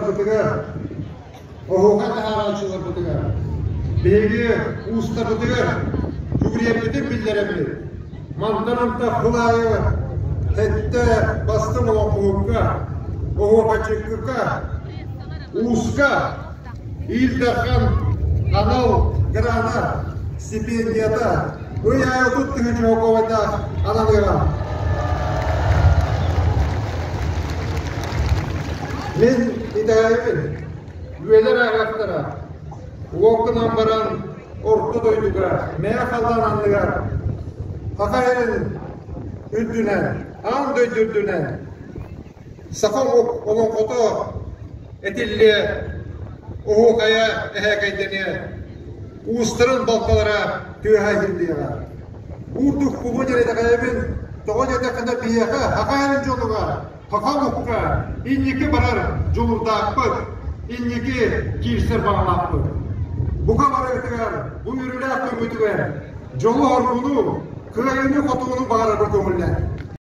Бытыгар, оһуохай таһаарааччыларбытыгар, биһиги уустарбытыгар сүгүрүйэрбитин биллэрэбит. Мантан антах сыл аайы сэттэ бастыҥ олоҥхоһукка, оһуохайдьыкка, ууска Ил Дархан анал грана, стипендията ый аайы 30 тыһыынча солкуобайдаах ананыаҕа. Мин итэҕэйэбин, үөлэр ааҕыахтара, уол гынан баран орто дойдуга, мэйэ халлаан анныгар, Саха сирин үрдүнэн, аан дойду үрдүнэн саха омук олоҥхото этиллиэ, оһуохайа эһээкэйдэниэ, уустарын балталара тыаһа иһиллиэҕэ. Уурдук кулун итэҕэйэбин, тоҕо диэтэххинэ биһиэхэ саха сирин дьонугар Саха омукка инники барар дьулуурдаахпыт, инники киирсэр баҕалаахпыт. Бука барыгытыгар бу үөрүүлээх күммүтүгэр дьолу-соргуну, кыайыыны-хотууну баҕарарбын көҥүллээн.